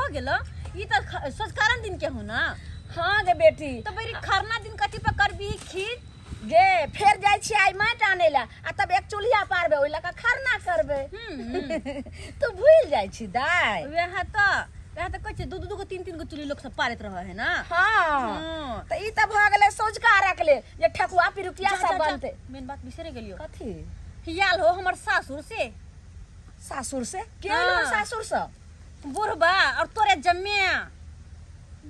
भऽ गेल। ई तऽ संस्कारण दिन के हो ना। हाँ गे बेटी। तऽ बड़ी खरना दिन कथी पर करबी खीर? गे फेर जाइ छियै आइ माटि आनै लए आ तब एक चूल्हिया पारबै, ओहि लऽ कऽ खरना करबै। तू भूलि जाइ छी दाइ। वएह तऽ कहै छै, दू दू गो तीन तीन गो चूल्ही लोक सब पारैत रहै है ना। हाँ। तऽ ई तऽ भऽ गेलै सौझका अर्घ लेल जे ठकुआ पिरुकिया जा, सब जा, जा। बनतै। मेन बात बिसरे गेलियो। कथी? हियाल हो हमर सासुर से। सासुर से के? हाँ। एलो सासुर से? बुढ़बा और तोरे जमिया।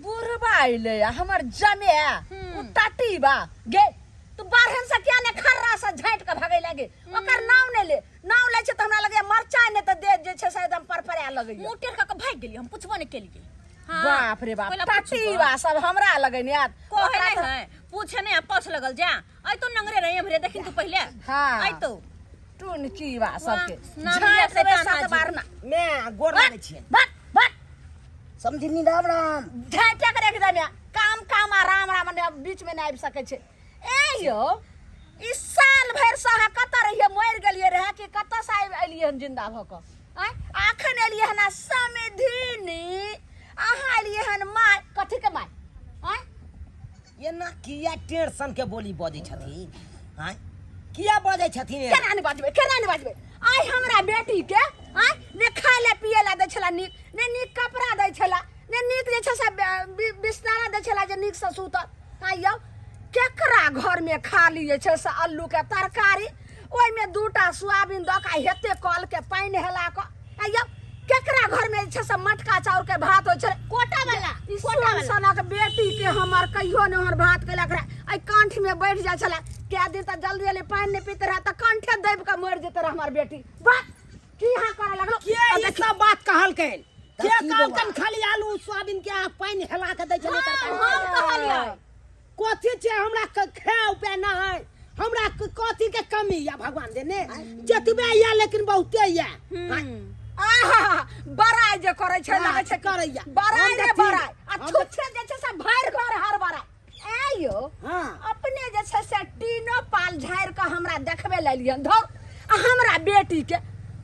बुढ़बा अइले आ हमर जमे ओ टाटी बा। गे तू बारहन से किया ने खर्रा से झाँटि के भगै लागे? ओकर नाव नहि ले, नाव लै छै तऽ हमरा लगैया मरचाइ नहि तऽ देह जे छै से एकदम परपरा लगैया। मुँह टेढ़ कऽ के भागि गेलियै, हम पुछबो नहि केलियै। हाँ। बाप रे बाप। पहिला टाटी पुछबो। बा सब हमरा लगै ने आत। कहे ओकरा नहीं तऽ- है, पूछे नहीं आ पाछ लगल जा। आई तो नंगरे रही हमरे, देखिन तू पहले। हाँ। आई तो टुनकी बा सबके नाम लिया झाँटि देबै शैतान सात हाजी। बार ना। मैं गोर लागै छियै। But but. समझिनी, राम राम। झाँटे के रख दे। काम काम आ राम राम ने बीच में नहीं आबि सकै छै। ए यौ, ई साल भरि से अहाँ कतऽ रहियै? मरि गेलियै रहए कि कतऽ से आबि एलियै हन जिंदा भऽ कऽ? आँय, अखन एलियै हन आ समधिनी अहाँ एलियै हन माय कथी के माय? आँय। एना किया टेढ़ सन के बोली बजै छथिन? आँय, किया बजै छथिन एना? केना नहि बजबै, केना नहि बजबै? आइ हमरा बेटी के आँय ने खाय लए पिए लए दै छला नीक, ने नीक कपड़ा दै छला, ने नीक जे छै से बिस्तारा दै छला जे नीकसँ सुतत। आँय यौ, केकरा घरमे खाली जे छै से अल्लूके तरकारी, ओहिमे दूटा सोयाबीन दऽ कऽ हेते कलके पानि हेला कऽ? आँय यौ, केकरा घरमे जे छै से मटका चाउरके भात होइ छलै? कोटा वाला। ई कोटा सोन वाला। सनक बेटी के हमर कहियो नहि ओहन भात केलक रहे। एहि कंठ में बैठ जाइ छलै। कए दिन तऽ जल्दी जल्दी पानि नहि पीते रहे तऽ कंठे दबि कऽ मरि जेते रहे हमर बेटी। वाह, की यहाँ करे लगलो? के ई सब बात कहलकनि? के की कहलकनि खाली आलू सोयाबीन के अहाँ पानि हेला के दै छलियै तरकारी? हम कहलियै। कथी छै हमरा खाय उपे नहि? हमरा कथी के कमी या भगवान देने? जतबे या लेकिन बहुते या। आहा, बड़ाई जे करै छै, हाँ, लगै छै करैया। बड़ाई हम रे देखथिन। बड़ाई आ हम छुच्छे जे छै से भरि घर हर बड़ाई। ऐ यौ, अपने जे छै से टीनो पाल झाड़ि कऽ हमरा देखबे लए लियन धौ। आ हमरा बेटी के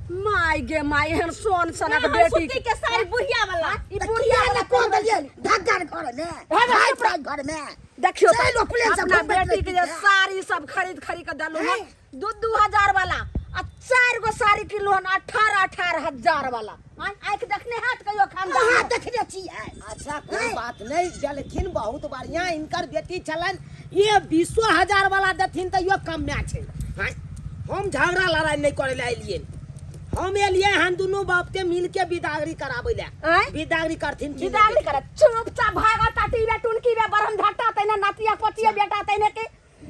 माय गे माय, एहन सोन सनक हम बेटी सूती के साड़ी बुढ़िया वाला। ई बुढ़िया किया वाला ने कह पहिरबै देलियै छली। धग्गर घर में, हे बा, हाई फाई घर में। देखियौ चलि तऽ, प्लेन से अपना घुमबैत बेटी के जे रहियै। साड़ी सब खरीद खरीद के देलहुँ हन हैं? दू दू हजार वाला आ चारि गो साड़ी किनलहुँ हन 18 18 हजार वाला। आँय, आँखि देखने हैत कहियो खानदान अहाँ मे? देखने छियै? अच्छा, कोई बात नहीं, देलखिन बहुत बढ़िया इनकर बेटी छलन। ये 20 हजार वाला देथिन तऽ यो कम में छै। हाँ, हम झगड़ा लड़ाई नहीं करे ला एलियै। हम एलियै हन दुनू बाप के मिल के बिदागरी कराबै ला। आँय? बिदागरी करथिन कि नहि? बिदागरी करत? चुपचाप भागा टाटी बे टुनकी बे बरम ढट्टा तैने नातिया पोतिया बेटा तैने के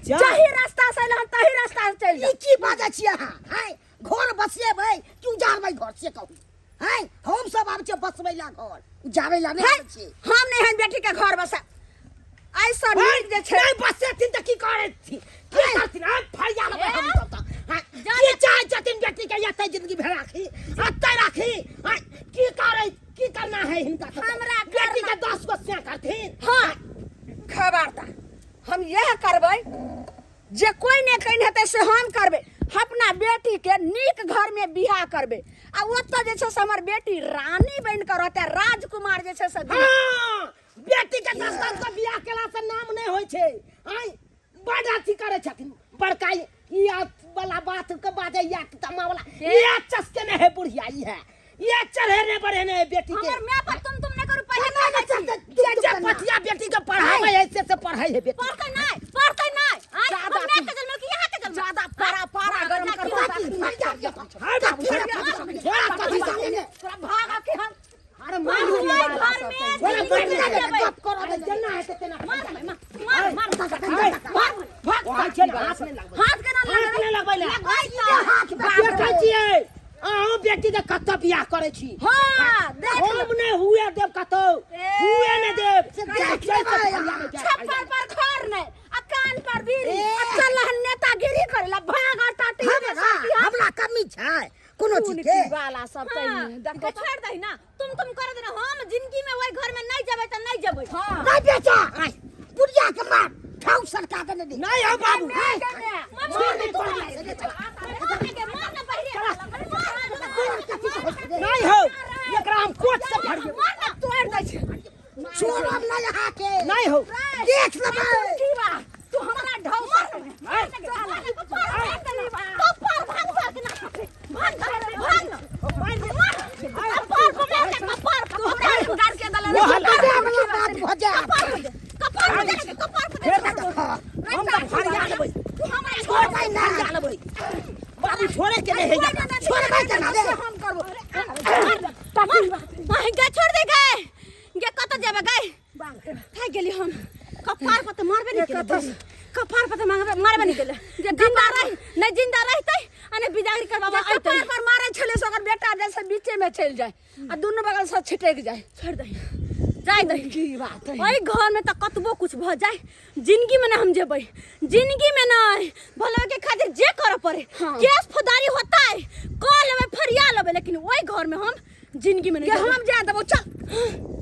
जा। जही रास्ता से एलहन तही रास्ता से चलि जा। ई की बाजै छियै अहाँ? हैं, घर बसेबै कि उजाड़बै घर से कहू? हैं, हम सब आबै छियै बसबै ला, घर उजाड़ै ला नहि हैं? आबै छियै। हम नहि हन बेटी के घर बसा ऐसा नीक जे छै। नहीं बसेथिन तऽ की करथिन? की करथिन? हम फरिया लेबै हम सब तऽ। हाँ, की चाहै छथिन बेटी के? एतै जिंदगी भरि राखी, एतै राखी? हाँ, की करै, की करना है हिनका सबके? हमरा बेटी के 10 गो से करथिन। हाँ, खबरदार, हम यह करबै जे कोई नहि कहने हेतै से हम करबै। अपना बेटी के नीक घर में बियाह करबै आ ओतऽ जे छै से हमर बेटी रानी बनि कऽ रहतै, राजकुमार जे छै से हाँ, बेटी के 10 10 गो बियाह केला से नाम नहि होइ छै। आँय, बड अथी करै छथिन बड़का। ई वाला बात के बाजै या तमा वाला ये चस्के में है बुढ़िया। ई है ये चढ़ेने बढ़ेने है बेटी के। हमर my पर तुम नहीं करू पहिले केना मैं ने चलतै? जे जे पथिया बेटी के पढ़ाबै है से पढ़ै है बेटी। पढ़ते नहीं, पढ़ते नहीं। आँय, ज्यादा हम my के जन्म कि यहाँ के जन्म? ज्यादा पारा पारा गरम करबो। काकी, फरिया दियौ। हाँ बाबू, थोड़ा कथी सामने। तोरा भागा के हम अरे मार मारू मार घर में थोड़ा जिंदगी बैठ नहीं जा, देबै। गप करऽ दे। जेना हेतै तेना। मार मार मार मार। भाग भाग, वहाँ चल, हाथ नहि लगबै। हाथ केना हाथ नहि लगबै ले। लगबै हाथ तऽ देखै छियै अहूँ बेटी के कतऽ बियाह करै छी। हाँ, देख हम नहि हुए देब, कतौ हुए नहि देब। से जा, देख चल, लेबै। चल, फरिया में जा। छप्पर पर खर नहीं आ कान पर बीड़ी आ चल हन नेतागिरी करे ला। भाग टाटी। हमरा हमरा कमी छै कोनो चीज के? वाला सब हाँ, तैने देखो तो छोड़ दही ना, तुम कर देना। हम जिंदगी में वही घर में नहीं जबे तो नहीं जबे। हाँ। नहीं बेटा, बुढ़िया के मार ठाउ सरका देने दे। नहीं हो बाबू। मार के मार ना पहिले मार। नहीं हो, एकरा हम कोट से फरिए। मार ना। तोड़ लेबै। तू हमरा छोड़बै ना, फरिया लेबै। बाबू छोड़े के नहीं है, छोड़बै केना रे? हम करबो। माय गे, छोड़ दे गे। गे, कत जेबे गे? थाकि गेली हम। कपार पर तऽ मारबे नहीं केले, कपार पर तऽ मारबे मारबे नहीं केले। जिंदा रह नहीं, जिंदा रहते आ नहीं बिदागरी करबाबा जे अइतै। कपार पर मारे छलै से ओकर बेटा जैसे बीचे में चलि जाए आ दुनू बगल से छिटकि जाए। छोड़ दे, जाय दे। की बात है? ओहि घर में तऽ कतबो कुछ भऽ जाए, जिंदगी में ना हम जेबै, जिंदगी में नहीं। भले के खातिर जे करऽ पड़े। हाँ। केस फौजदारी होता है कऽ लेबै, फरिया लेबै, लेकिन ओहि घर में हम जिंदगी में नहीं के जेबै। हम जा देबो, चल।